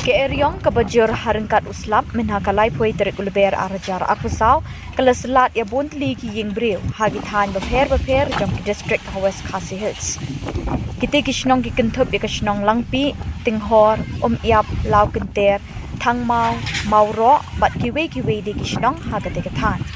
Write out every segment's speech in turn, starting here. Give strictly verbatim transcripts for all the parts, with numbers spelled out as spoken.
Ka eriong kaba jur ha ryngkat u slap mynha ka laiphew tarik u Lber arhajar arphew saw ka la slat ïa bun tylli ki ïing briew ha ki thaiñ bapher bapher jong ki district ha West Khasi Hills. Kitei ki shnong ki kynthup ïa ka shnong Langpih, Tinghor, Umïap, Lawkynter, Thangmaw, Mawroh bad kiwei kiwei de ki shnong ha katei ka thaiñ.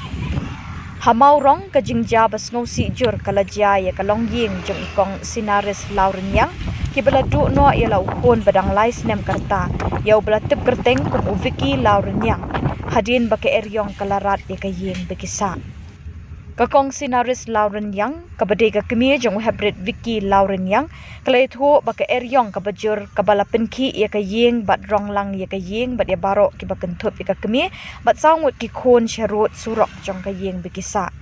Ha Mawrong ka jingjia ba sngewsih jur ka la jia ïa ka longïing jong i Kong Sinaris Lawrynïang kiba la duh noh ïa la u khun ba dang lai snem ka rta, ïa uba la tip kyrteng kum u Vicky Lawrynïang, hadien ba ka eriong ka la rat ïa ka ïing ba ki sah. Ka Kong Sinaris Lawrynïang kaba dei ka kmie jong u Heprit Vicky Lawrynïang ka la ïathuh ba ka eriong kaba jur kaba la pynkhih ïa ka ïing bad rong lang ïa ka ïing bad ïa baroh kiba kynthup ïa ka kmie bad saw ngut ki khun sharud surok jong ka ïing ba ki sah.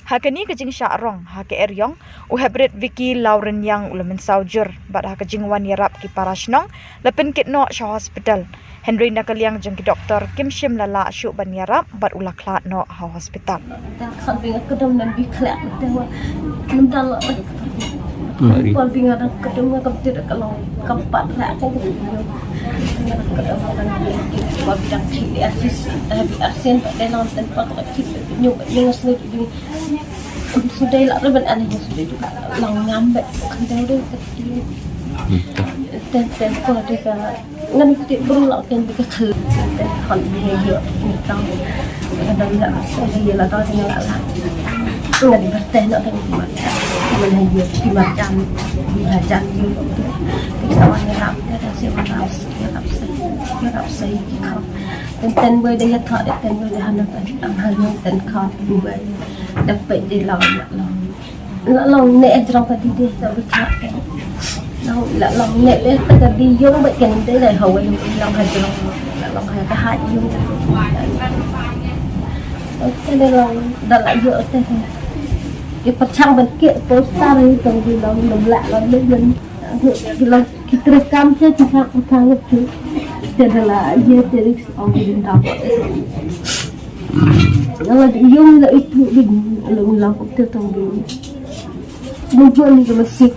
Ha kane ka jingshah rong ha ka eriong, u Heprit Vicky Lawrynïang u la mynsaw jur bad ha ka jingwan ïarap ki para shnong la pynkit noh sha hospital. Hynrei na ka liang jong ki doktor kim shym la lah shuh ban ïarap bad u la khlad noh ha hospital. Te khot bynga kdom nan bi khlek te wa. Mynta la. Pol bynga dang kdom nga kam tir ka long kam pat la ka. Bynga dang kdom nga dang bi wa bi dang ki di arsis, eh, bi arsin pa de long ten pa la ki nyu nyu ngas ngi di. Sudai la ruban ani sudai tu long ngam be kan dau de. Ten ten ko de ka ngan ti bru la ken bi ka khel. Ten hon bi ne yo ni tang. Ka dang la sa di la ta ni la la. Ngan di berte na kan di ma. Ngan yo di ma jam. Di ma jam yo. Di sa wa ni ram de da si wa ram si ya ram si. Ya ram si ki kha. Ten ten boy de ya tha de ten boy de han na kan. Am han yo ten kha du boy. Da pe di la la. La long ne jrong ka di de ta bi kha. Long la long ne be ta ka di yong ba ken de dai hawa yong long ha jrong. La long ha ka ha yong. Te ne long da la yo te. Ki pachang ban ki poster hi tong di long long la long ne long. Ki long ki tre kam te ki pha pha ngut tu. Te da la ye te rik ong ki ding dam. Nga la yung la itu din long la ko te tong din. Mun tu ni ko masih.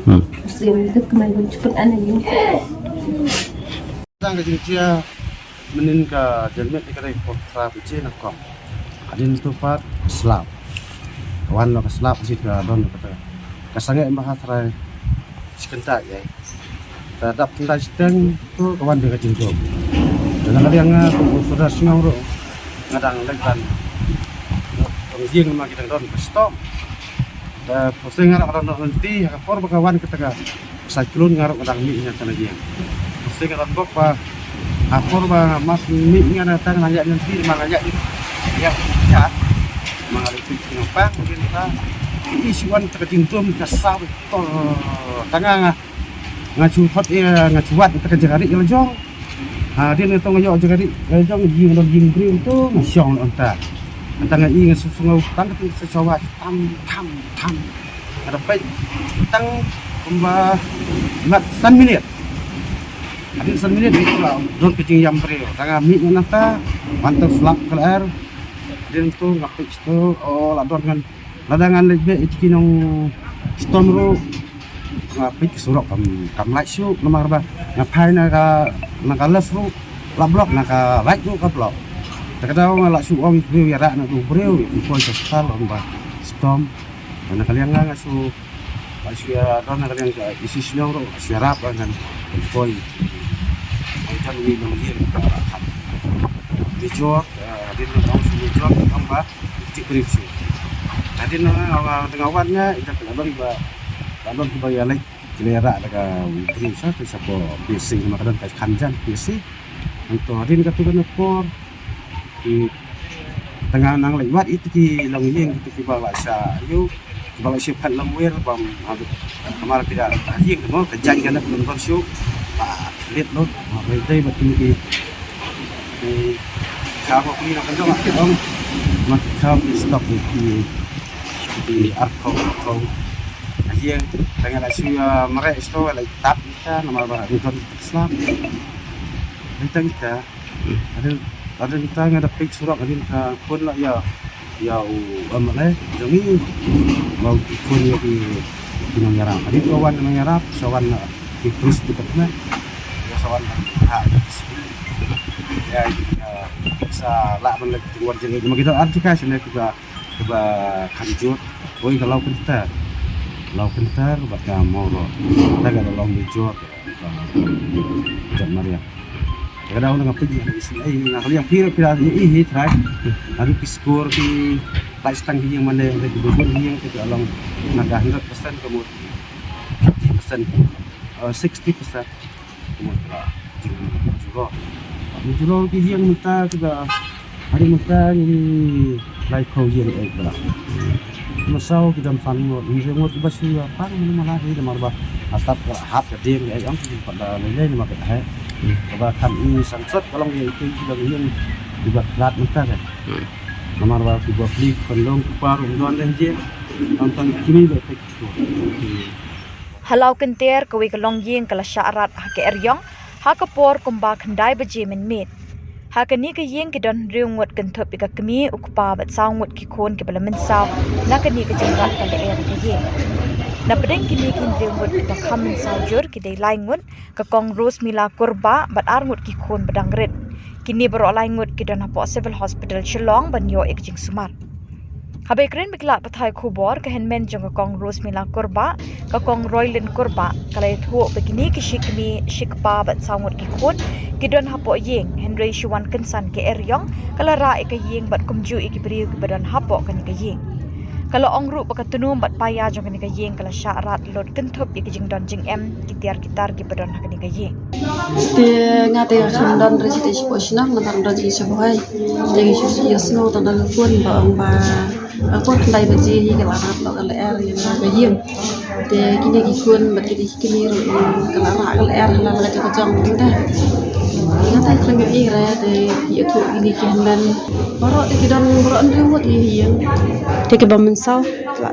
Hmm. Masih itu kemai ko cepet ane yung. Tang ka jingjia mynnin ka janmiet ka dei potra pynche na kong. Hadien tu pat slap. Wan lo ka slap ji ka don ka ta. Ka sangeh ba ha trai. Shi kynta ïa. Ta dap kynta shiteng tu ka wan de ka jingdum. Te na ka liang nga kum u Sudar Shnong ruh nga dang leit ban. Kum ïing ma ki dang don ka stom. Te pyrshang nga ruh nga dang don lynti ha ka por ba ka wan kata ka cyclone nga ruh nga dang mih ïa kane ïing. Pyrshang nga dang bok ba ha por ba mas mih nga na tang na ïa lynti ma nga ïa ïa ïa. Ma nga lynti nga pang ïa ta. Isi wan kata ka jingdum ka saw. Tol tanga nga, nga chu thot ïa, nga chu wad ïa ka jaka ri ïa la jong. Ha, dien nga tong ïa jaka ri ïa la jong, ïing don ïing briew tu nga shong la anta. Anta nga i nga su sungaw tang ka ti sa chawa tam tam tam. Nga da peit tang kumba mat san minit. Hadien san minit ïa la don ka jingïam briew. Tanga mih nga nata, wan tang slap ka la er. Dien tu nga peit tu, oh, la don ngan Lada ngan leit beh ïa ki nong stom ruh nga peit ki surok kam, kam lait shuh namar ba nga phai na ka, na ka left ruh la block, na ka right ruh ka block. Te ka daw nga lah shu ong ïa ki briew ïarap na u briew ïa ki poi ka hospital ong ba stom. Na ka liang nga nga shu, nga shu ïa don na ka liang ka isi shnong ruh nga shu ïarap ba ngan poi. Ngan jan ïa nong ïa ka. Bijor, eh, hadien nong shu bijor ong ba Cik Prince. Hadien nga, nga tengah wan nga, ita kena don ba, ba don ba ïa leit, kena ïa rak da ka Prince, ka siapa piercing, nama ka don ka khanjan piercing. Nangto hadien katu kena por, ki tengah nang leit wat itu ki long ïing, itu ki ba la sha ayu, ki ba la sha phat long wir, bam, aduh, kamar ki da ïing kano, ka jan kena belum don shu, ba lit lut, ba bai dei ba kini ki, ki, ka ba kini nak kena, ki ong, mak ka ki stok ni ki, Di arkong arkong. Aye, tang la shu, ah, mareh sto la tap kita, namar ba ngi don slap. Ni tang kita. Ada, ada kita nga da pik surok, ada kita pun la ya, ya u amalai, jong ngi. Mau pun ya di, di nang yarap. Ada tu wan nang yarap, sawan la di terus tu kat na. Ya Sa wan ha, ya, ya, sa lah ban leh jingwan jingïeit. Namar ki don ar jaka shane kiba, kiba kham jur. Kawei ka Lawkynter. Lawkynter bad ka Mawroh. Te ka la long ba jur. Ka jot mariang. Ka dang nga pynjah na isynei nga ka liang phi, phi la ïohi hi trai. Haduh ki score ki lai stang ki ïing mane ki bun ïing ki long na ka hundred percent ka mut fifty percent, uh, sixty percent. Ka mut ka jingmut juror. Mut juror ki ïing mynta ki ba hari mynta ngi lai phew ïing eh ba. Mynsaw ki dang san ngut, ngi ngut ba shu ïa pang ngi ma la hi namar ba asap ka hap ka ding ïa ong ki pat da lei lei namar ka he. Kaba kham i sangsot ka long ïa ki ki dang ïing ki ba khlad mynta ka. Namar ba ki ba pli kon long ki par um don leh je. Tang tang ki ni ba pek tu. Ha Lawkynter kawei ka longïing ka la shah rat ha ka eriong ha ka por kumba khyndai baje mynmiet. Ha kane ka ïing ki don hynriew ngut kynthup ïa ka kmie, u kpa bad saw ngut ki khun kiba la mynsaw na kane ka jingrat ka lyer ka ïing. Na pdeng kine ki hynriew ngut kiba kham mynsaw jur ki dei lai ngut, ka Kong Rose Mila Kurbah bad ar ngut ki khun ba dang rit. Kine baroh lai ngut ki don hapoh Civil Hospital Shillong ban ïoh ïa ka jingsumar. Haba ïakren bad ki lad pathai khubor, ka hynmen jong ka Kong Rose Mila Kurbah, ka Kong Roylin Kurbah, ka la ïathuh ba kine ki shi kmie, shi kpa bad saw ngut ki khun ki don hapoh ïing, hynrei shu wan kynsan ka eriong ka la rah ïa ka ïing bad kumjuh ïa ki briew kiba don hapoh kane ka ïing. Ka la ong ruh ba ka tnum bad paia jong kane ka ïing ka la shah rat lut kynthup ïa ki jingdon jingem ki tiar ki tar kiba don ha kane ka ïing. Te nga te kham don re te shapoh shnong, nga don re shapoh hai. Te ngi shu ïohsngew tang da ka khun ba ong ba ka por khyndai baje hi ka la rat noh ka lyer ïa ka ïing. Te kine ki khun bad kine ki kmie ruh ka la rah ka lyer ha la ka jong ka jong te. Nga te khlem ïohi re te ïathuh kine ki hynmen. Baroh te ki don baroh hynriew ngut ïa ïing. Te kiba mynsaw?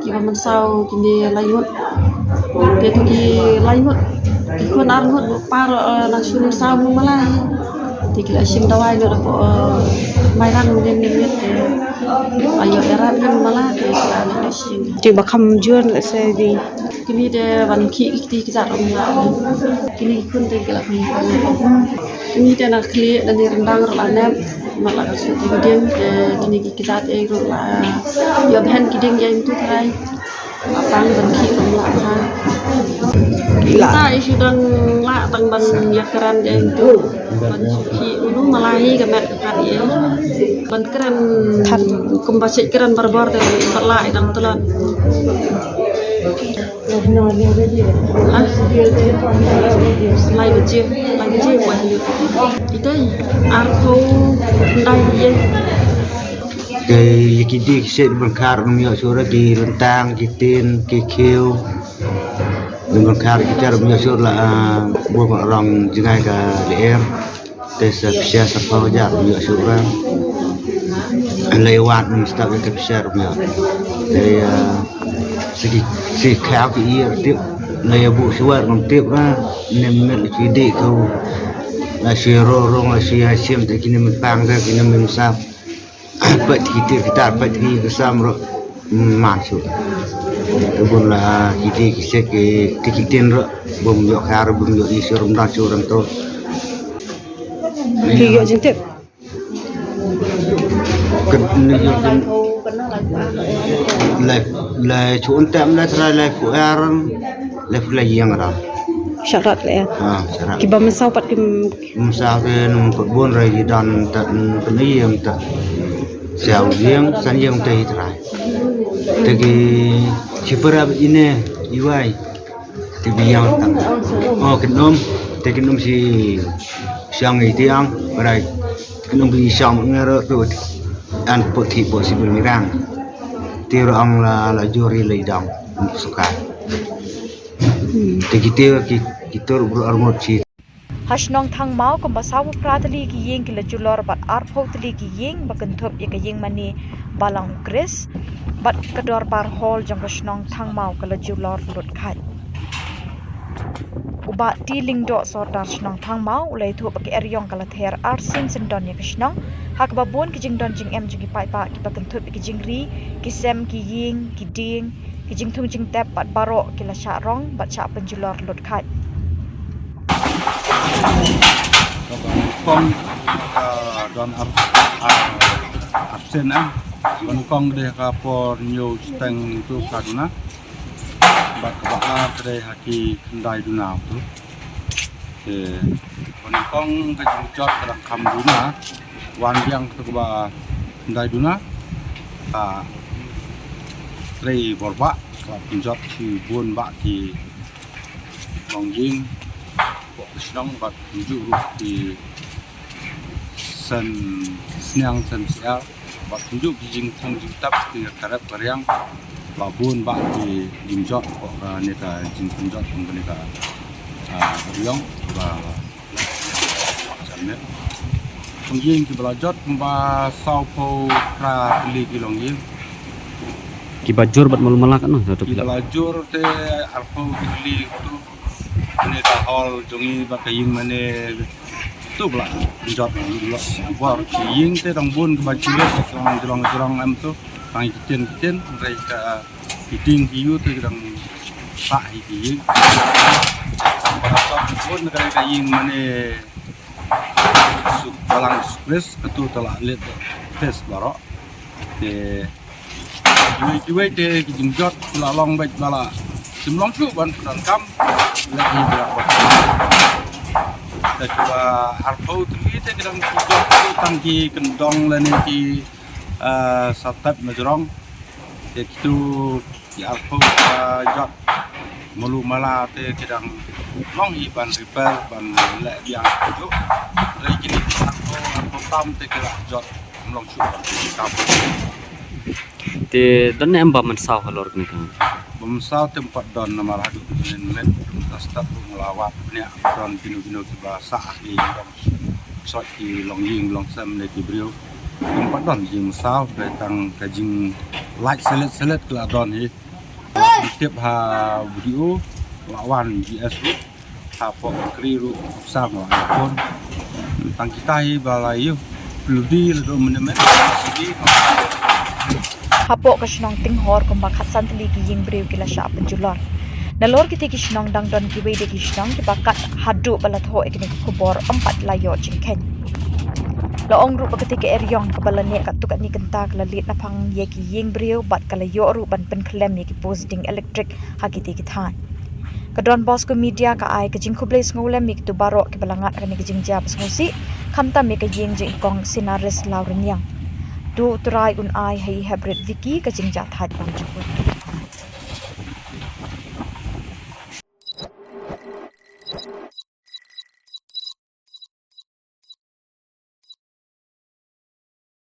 Kiba mynsaw kine lai ngut. Te tu ki lai ngut, ki khun ar ngut, par, eh, nang shu mynsaw mo ma la hi. Te ki la shim dawai ngut hapoh, eh, Mairang mynnin mynnin te. Ayo erat mo ma la te ki la nang shim. Te ba kham jur la se di. Kine te ban khih ki kti ki jat ong la. Kine ki khun te ki la kham kham. Kine te na khlieh da ni ryndang ruh la nep. Ma la ka shu ki dieng te kine ki kjat ei ruh la ïoh bhen ki dieng ïa ïing tu trai. La pang ban khih ruh la pha. La ta i shu dang la tang ban ïa kren ïa ïing tu. Ban shu khih unu ma la hi ka met ka pat ïa. Ban kren kumba shu kren barabor te pat la i dang tlot. Ha? Lai baje, lai baje, wai hynñiew. Ite, arphew khyndai baje. Te ïa ki dieng ki set ban khar ym ïoh shuh re, ki ryntang, ki tin, ki khiew. Ban khar ki ter ym ïoh shuh la, ah, bun rong jngai ka lyer. Te sa pisa sa phew hajar ym ïoh shuh re. Lei wat ym stad te pisa ym ïoh. Te, ah, sa ki, sa ki khaw ki ïa tip. Lei buh shuwa ngam tip re. Nym met ki dih ko. La shi ro rong la shi ha shim te kine mynpang te kine mynsap. Peit ki tir ki tar, peit ki ksam ruh. Man shuh. Te bun la ki dih ki set ki, ki, ki tin ruh. Bym ïoh khar, bym ïoh i shuh, ym don shuh rang to. Ki ïoh jingtip. Kyn, ni ïoh kyn. Lai, lai shuh untem lai trai lai phew ar, lai phew lai ïing ra. Sharat lai. Ha, sharat. Kiba mynsaw pat kim Mynsaw te num pat bun re ki don ta, mm, kane ïing ta. Saw ïing, san ïing te i trai. Te ki shipara ine, i wai. Te bi ïang tang. Oh, kin um, te kin um shi shang i tiang, rai. Kin um bi shang ngero tu. An put ki put shi bil mirang. Te ro ang la, la jori le dang. Sukai. Te ki te ki, ki tur bro armot shi. Ha shnong Thangmaw kumba saw phra tylli ki ïing ki la julor bad arphew tylli ki ïing ba kynthup ïa ka ïing mane Balang u Khrist bad ka Dorbar Hall jong ka shnong Thangmaw ka la julor lut khat. U Bah T Lyngdoh Sordar shnong Thangmaw u la ïathuh ba ka eriong ka la ther arsien syndon ïa ka shnong ha kaba bun ki jingdon jingem jong ki paidbah kiba kynthup ïa ki jingri, ki sem, ki ïing, ki dieng, ki jingthung jingtep bad baroh ki la shah rong bad shah pynjulor lut khat. Kaba nyngkong ka don ar, ar, ar sien, eh. Kaba nyngkong dei ka por hynñiew shiteng tu ka duna. Bad kaba ar ka dei ha ki khyndai duna tu. Te kaba nyngkong ka jingjot ka dang kham duna. Wan biang ka tu kaba khyndai duna. Ka trei bor bah ka pynjot shibun bah ki longïing hapoh ka shnong bad kumjuh ruh ki seng sniang seng syiar bad kumjuh ki jingthung jingtap ki ka rep ka riang. Ba bun bah ki jingjot hapoh kane ka jingpynjot kum kane ka, ah, riong ba longïing kiba la jot kumba sawphew phra tylli ki longïing. Kiba jur bad malu mala katno? Kiba la jur te arphew tylli tu. Kane ka hall jong ngi bad ka ïing mane tu ba la pynjot bor. Ki ïing te dang bun kiba jur, jrong jrong jrong em tu. Tang ki ktien ktien, hynrei ka ki tieng ki ïu te ki dang sah hi ki ïing. Ba la jot bun ka, ka ïing mane Jisu, Balang Jisu Khrist, katu te la leit test baroh. Te kiwei kiwei te ki jingjot ki la long beit ba la shim long shuh ban pyndonkam. Lehse ba, te kiba arphew tylli te ki dang ki jot tang ki kyndong lane ki, eh, satep na jrong. Te kitu ki arphew, eh, jot malu mala te ki dang long hi ban repair ban leh biang kitu. Hynrei kine ki arphew, arphew tam te ki la jot ym long shuh ban pyndonkam. Te don ne em ba mynsaw halor kane ka? Ba mynsaw te ym pat don namar haduh mynnin mynta stad ruh nga la wad bniah ba don kino kino kiba sah ha ki long soh ki longïing longsem ne ki briew. Ym pat don jingmynsaw, hynrei tang ka jinglait slet slet ka la don hi. Tip ha video la wan G S ruh. Hapoh kri ruh sam la phone. Tang kita hi ba la ïoh pynlong la dum ne met. Hapoh ka shnong Tinghor kumba khatsan tylli ki ïing briew ki la shah pynjulor. Nalor kite ki shnong dang don kiwei de ki shnong kiba kat haduh ba la thoh ïa kine ki khubor ym pat la ïoh jingkheiñ. La ong ruh ba kate ka eriong kaba la neh katto katne kynta ka la leit naphang ïa ki ïing briew bad ka la ïoh ruh ban pynkhlem ïa ki post ding elektrik ha kite ki thaiñ. Ka Don Bosco Media ka ai ka jingkhublei sngewlem ïa kito baroh kiba la ngat ha kane ka jingjia ba sngewsih, khamtam ïa ka ïing jingkong Sinaris Lawriniang. To U Trai un ai ha i heprit Vicky ka jingjahthait bymjukut.